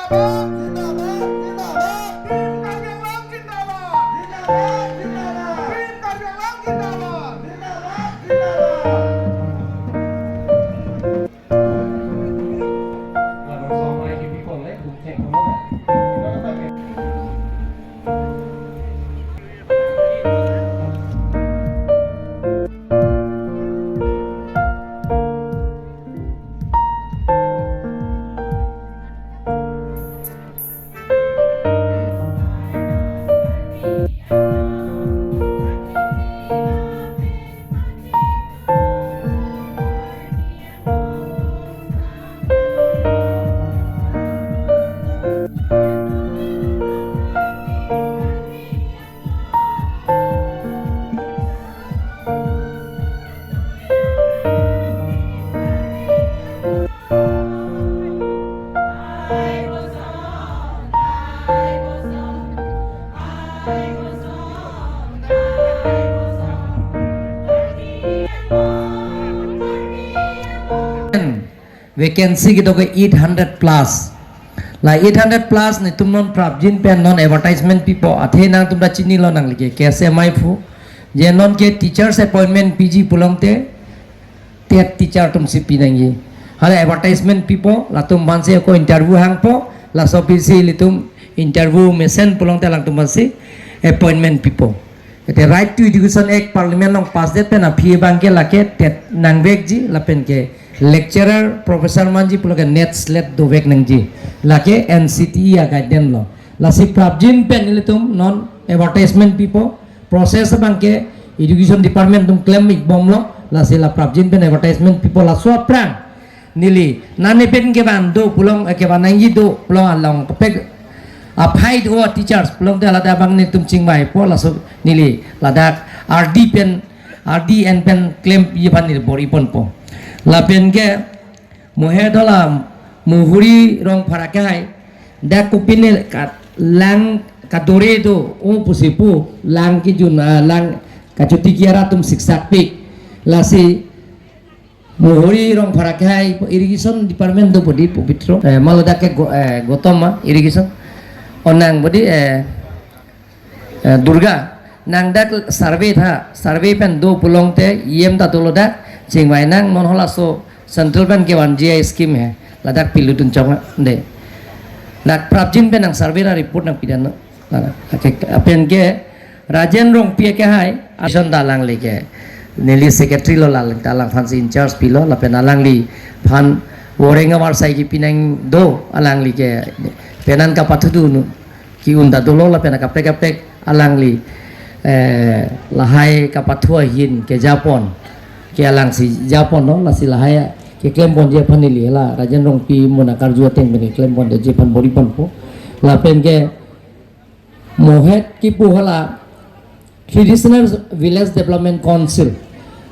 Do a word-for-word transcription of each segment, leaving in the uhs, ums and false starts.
Zindabad, zindabad. Team Karbi Anglong zindabad. Zindabad, zindabad. Team Karbi Anglong zindabad. Zindabad, zindabad. Vacancy kedo ke eight hundred plus. La eight hundred plus netum non prapjin pen non advertisement pipo, athe nangtum ta chinilo, nangli ke K S M I phu. Je non ke teachers appointment piji pulote TET teacher atum si pinangji. Hala advertisement pipo, latum aphansi ako interview hangpo, laso apotsi ilitum interview mesen pulote alangtum aphansi appointment pipo. Ete Right to Education Act Parliament along pass det pen aphi abang ke lake TET nangvekji, lapen ke lecturer, professor manji pulote NET SLET dovek nangji. Lake N C T E a-guideline lo. Lasi prapjin pen ilitum non advertisement pipo, process abang ke Education Department atum klem-ik bomlo, lasi la prapjin pen advertisement pipo, laso aphrang neli nane pen kevan do pulo, eh, kevan nangji do pulo, along kaprek aphai do teachers pulote ladak abang netum chingvaipo, laso neli ladak R D pen, R D N pen klemji aphan neli bor-iponpo. Lapen ke mohe dola Muhuri Rongphar akhai, dak kopine ka lang kadore do, o pusi pu, lang kejun, ah, lang kachoti kiara atum siksakpik. Lasi Muhuri Rongphar akhai irrigation department do bodi, Pobitro. Eh, ma ladak ke Go-, eh, Gotom ma irrigation. Onang bodi, eh, eh, Durga. Nang dak survey tha, survey pen do pulote E M ta dolo dak, chingvai nang, non halaso central pen kevan G I scheme he. Ladak piludun chong de. Dak prapjin pen nang survey ra report nangpidan. Lapen ke Rajen Rongpi akhai, ason ta alangli ke neli secretary lo, la ta alangphansi in charge pilo, lapen alangliphan wareng avarsai kepinang do, alangli ke penan kapathu dun ke-un ta dolo, lapen kaprek kaprek alangli, eh, lahai kapathu ahin kejapon ke alangsi japon lo, lasi lahai keklem ponji aphan neli la Rajen Rongpi mona karju ateng pen keklem ponji aphan bor-iponpo. Lapen ke mohet kipu hala Traditional Village Development Council.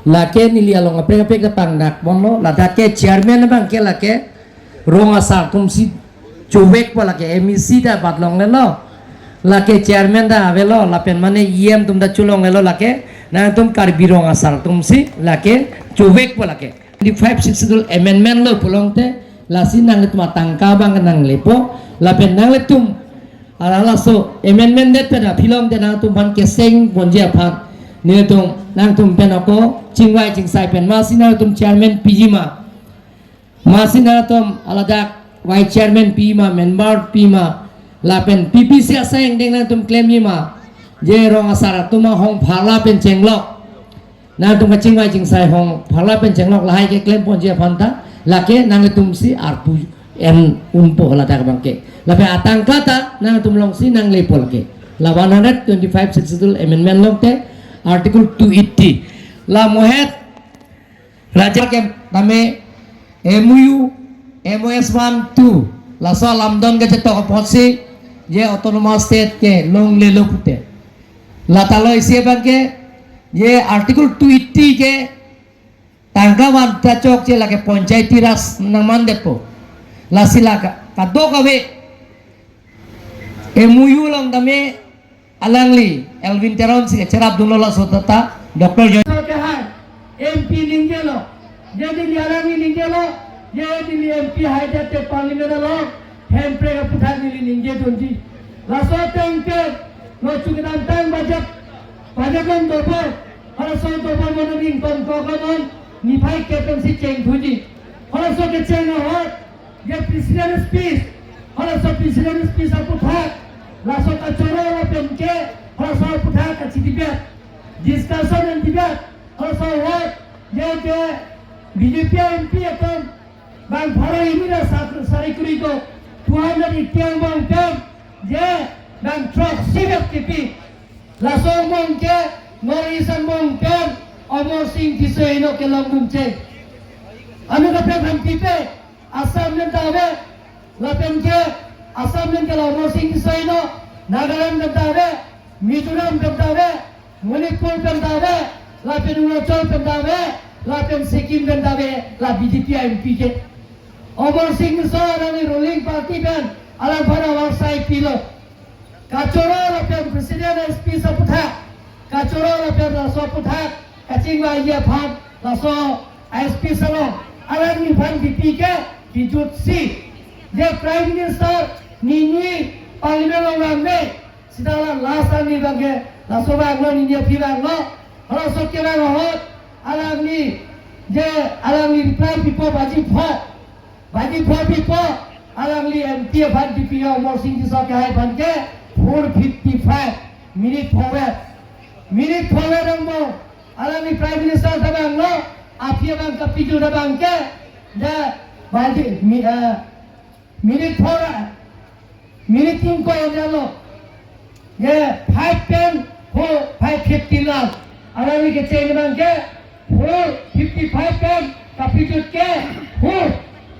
Lake neli along kaprek kaprek ta pangdak bomlo, ladak ke chairman abang ke lake rong asar atumsi chuvekpo lake, M A C ta bat longlelo. Lake chairman ta avelo, lapen mane E M atum ta cholonglelo lake, nangtum Karbi rong asar atumsi lake chuvekpo lake. Twenty-five Sixth Schedule amendment lo pulote, lasi nanglitum atangka abang nanglepo, lapen nanglitum halaso amendment det pen aphi longte nangtumphan keseng ponji aphan, nelitum nangtum pen ako chingvai chingsai pen, masi nangtum chairman piji ma, masi nangtum aladak vice chairman piji ma, member piji ma, lapen P P C asai angdeng nangtum klemji ma, je rong asar atum ahong pharla pen chenglok, nangtum kachingvai chingsai hong pharla pen chenglok lahai keklem ponji aphan ta, lake nangtumsi arpu en unpo ladak abang ke. Lapen atangka ta nangtum alongsi nanglepo lake. La one hundred twenty-five Sixth Schedule amendment lote Article two eighty. La mohet Rajen ke tame M O U, M O S one, two, laso alamdon kechetok apotsi je autonomous state ke longlelo pute. Lata lo isi abang ke, je Article two eighty ke tangka van ta chokche lake Panchayati Raj nangmandetpo. Lasi lake kadokave M O U along tame alangli Elwin Teron si cherap dunlo, laso ta Doctor Joy. Ke hai M P ningjelo, je neli alangli ningjelo, je neli M P hai jate parliament along, Hemprek aphuthak neli ningjedunji. Laso ateng ke lo chu kedamtang bajak, bajak an dobor. Halaso dobor mono ning tongkok anon niphai ke pensi chengthuji. Halaso kecheng ahut je president's speech, halaso president's speech aphuthak, laso kachoro lapen ke halaso aphuthak kachidebate, discussion and debate. Halaso ahut je ke B J P M P atum bang pharo hini ra sak-, sari kuri do, two hundred eighty angbong pen je bang throksi bep kipi. Laso angbong ke North East angbong pen Amarsing Tisso heno kelong dun cheng. Anu kaprek ham pipe, Assam pen ta ave, lapen ke Assam pen ke la Amarsing Tisso heno, Nagaland pen ta ave, Mizoram pen ta ave, Manipur pen ta ave, lapen Arunachal pen ta ave, lapen Sikkim pen ta ave, la B J P M P ke. Amarsing Tisso alangli ruling party pen alangphan avarsai pilo. Kachoro lapen president S P aphuthak, kachoro lapen laso aphuthak kachingvai aphan laso S P along alangliphan kipi ke kijutsi, je Prime Minister nini parliament along vangve, seta la last arni abang ke laso vanglo, nini aphi vanglo. Halaso kevang ahut alangli je alangli reply pipo baji pho, baji pho pipo, alangli M P aphan kipi, Amarsing Tisso kehai aphan ke four fifty-five minute forward. Minute forward angbong alangli Prime Minister ta vanglo, aphi abang kapijut abang ke, je baji mi, eh, minute four, minute ingkoi anlo. Je five pen four, five fifty-nine. Alangli kecheng abang ke four fifty-five pen kapijut ke four,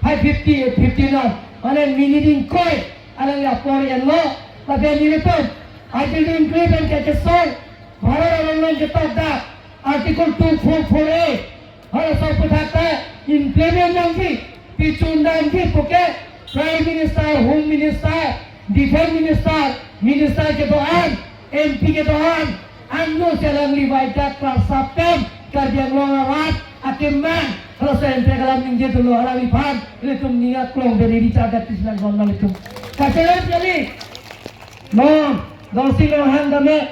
five fifty, fifty-nine. Mane minute ingkoi alangli apor enlo. Lapen nelitum Article twenty-three pen kechesong, Bharat along along ketok dak Article two four four A. Halaso aphuthak ta implement nangji, pichun nangji puke Prime Minister, Home Minister, Defence Minister, Minister kedo-an, M P kedo-an, angno si alangli vaidak klarsa pen Karbi Anglong arat akemang. Halaso M P kelam ningjedunlo alangliphan, ilitum ning aklong beri di charga tisnang gom nang itum. Kachelar kali. No, Dorsing Ronghang tame,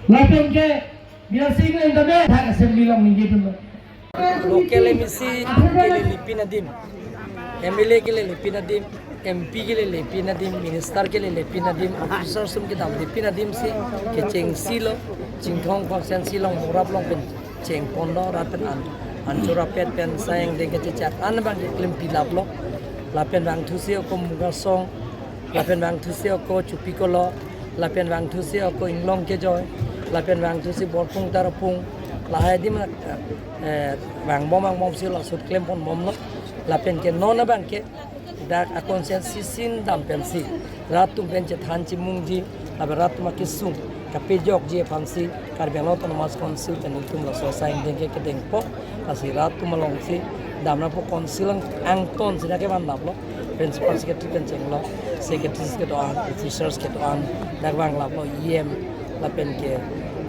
lapen ke Biren Singh Leng tame, thak assembly along ningjedunlo. Local M A C kelelepin adim, M L A kelelepin adim, M P kelelepin adim, minister kelelepin adim, officers atum kedamlepin adim si kechengsi lo, Chinthong constituency along Morap along pen chengponlo, rat pen an, anchor apet pen asai angdeng kechechak an abang keklem pilaplo, lapen vangthusi ako Mugasong, lapen vangthusi ako Chupikolo, lapen vangthusi ako Inglong Kejoi, lapen vangthusi Borpung Tarapung, lahai adim, eh, vangbom vangbomsi laso klempon bomlo, lapen ke non abang ke dak a constituency sin dam pensi rat atum pen chethan chimungji, lapen rat atum akesung kapejokji aphansi Karbi Anglong Autonomous Council pen itum laso asai angdeng ke kedengpo. Lasi rat atum alongsi damra po council ang, angton si dak kevan daplo, principal secretary pen chenglo, secretaries kedo-an, officers kedo-an, dak vanglaplo, E M, lapen ke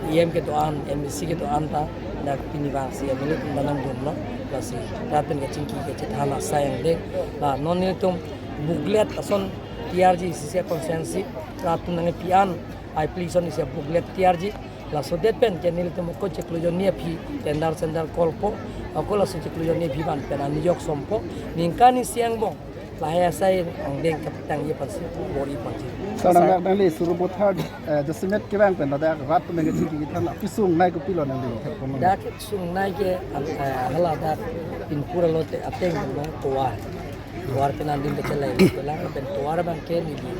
E M kedo-an, M A C kedo-an ta dak pini vangsi M L A atum ta nangdunlo. Lasi rat pen kachingki kachethan asai angdeng, la non nelitum booklet ason tiyarji isi isi a constituency, rat atum nangkepi-an, application isi a booklet tiyarji. Laso det pen ke nelitum ako chiklo jonni aphi tender sender call po, ako laso chiklo jonni aphi van pen anijok sompo, ningkan isi angbong lahai asai angdeng kapatangji aphansi bor-i ponji. Sir, nang, nangli Sarupathar, eh, jasemet kevang pen ladak rat atum nangkachingki kethan akesung nei kopilo nangli thekponlo? Dak kesung nei ke, eh, hala dak Pinpur alote ateng lo tovar. Tovar pen an adim kechelai lo, kelang pen tovar abang ke neli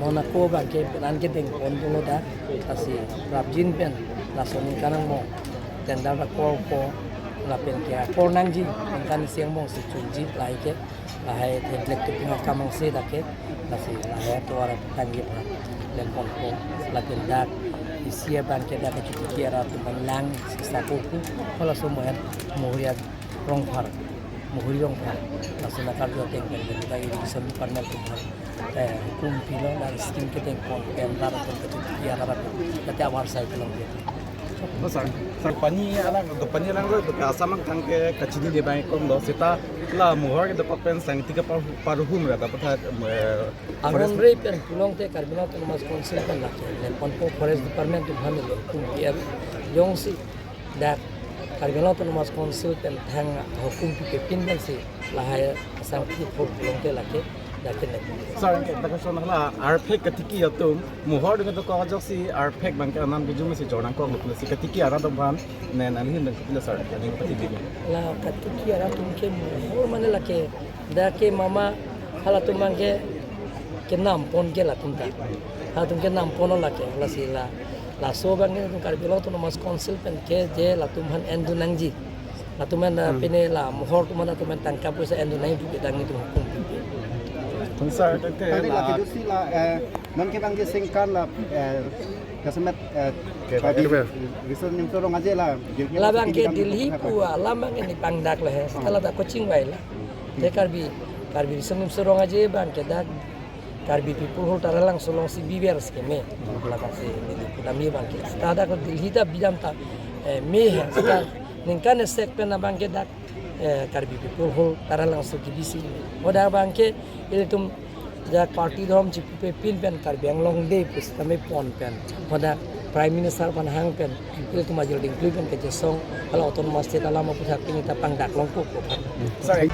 non ako abang ke pen an kedengpon dolo dak, lasi prapjin pen laso ningkan angbong tender ta call po, lapen ke call nangji, ningkan isi angbong si chunji, lahai ke lahai theblek keping akam angse dak ke, lasi lahai tovar tangji aphan klempon po, lapen dak isi abang ke dak kechotiki arat atum aphan lang sisa kopu, halaso amohen Mohori Rongphar, Mohori Rongphar, laso nakarju ateng pen dak irrigation department atum aphan, eh, hukum pilo, dak scheme kedengpon pen rat atum kechotiki arat atum, dak avarsai kelong dia. Oh, sir. Sir, pani alang, pani alang ro, ke Assam angthang ke kachinine abang kom lo, seta la mohor ke dokok pen sangti ke par-, parhum ra ta patha, eh, Angon forest. Rei pen pulote Karbi Anglong Autonomous Council pen lake, le ponpo Forest Department atum aphan le hukum pi-er jongsi dak Karbi Anglong Autonomous Council pen thang hukum pipepin pensi lahai asangti phur pulote lake dak ke ne. Sir, ke dak son hala arphek katiki atum mohor dengan dokok ajoksi arphek abang ke anam kejum si jornang kok lupna si katiki arat atum aphan ne nanghin dan kapila, sir, yang katiki. La katiki arat atum ke mohor mane lake dak ke mama halatum abang ke kenam pon ke latum ta. Halatum kenam pon lake, lasi la, laso abang ke Karbi Anglong Autonomous Council pen ke je latum aphan endun nangji. Latum aphan, hmm, pine la mohor atum aphan, latum aphan tangka poisa endun nangji pu ke dak netum hukum pipe. Sir, tangte tadi la lagi dosi la, eh, non ke abang ke sengkan la, eh, kasemet, eh, ke Karbi, Riso Nimso Rong Aje la, Delhi la abang ke Delhi pu alam abang ke nepangdak le he. Setelah dak coaching vai la. Te Karbi, Karbi Riso Nimso Rong Aje abang ke dak Karbi People Hall Taralangso alongsi biber ske me. Ladak si neli pudam ye abang ke. Seta dak Delhi ta bidam ta, eh, me he. Seta ningkan esek pen abang ke dak, eh, Karbi People Hall Taralangso kebisi. Hadak abang ke ilitum dak party dom chipipepin pen Karbi Anglong Day pu seta me pon pen. Hadak Prime Minister aphan hang pen ilitum ajir dingkli pen kejasong hala Autonomous State alam aputhak pini ta pangdak longkok ko aphan. Sorry.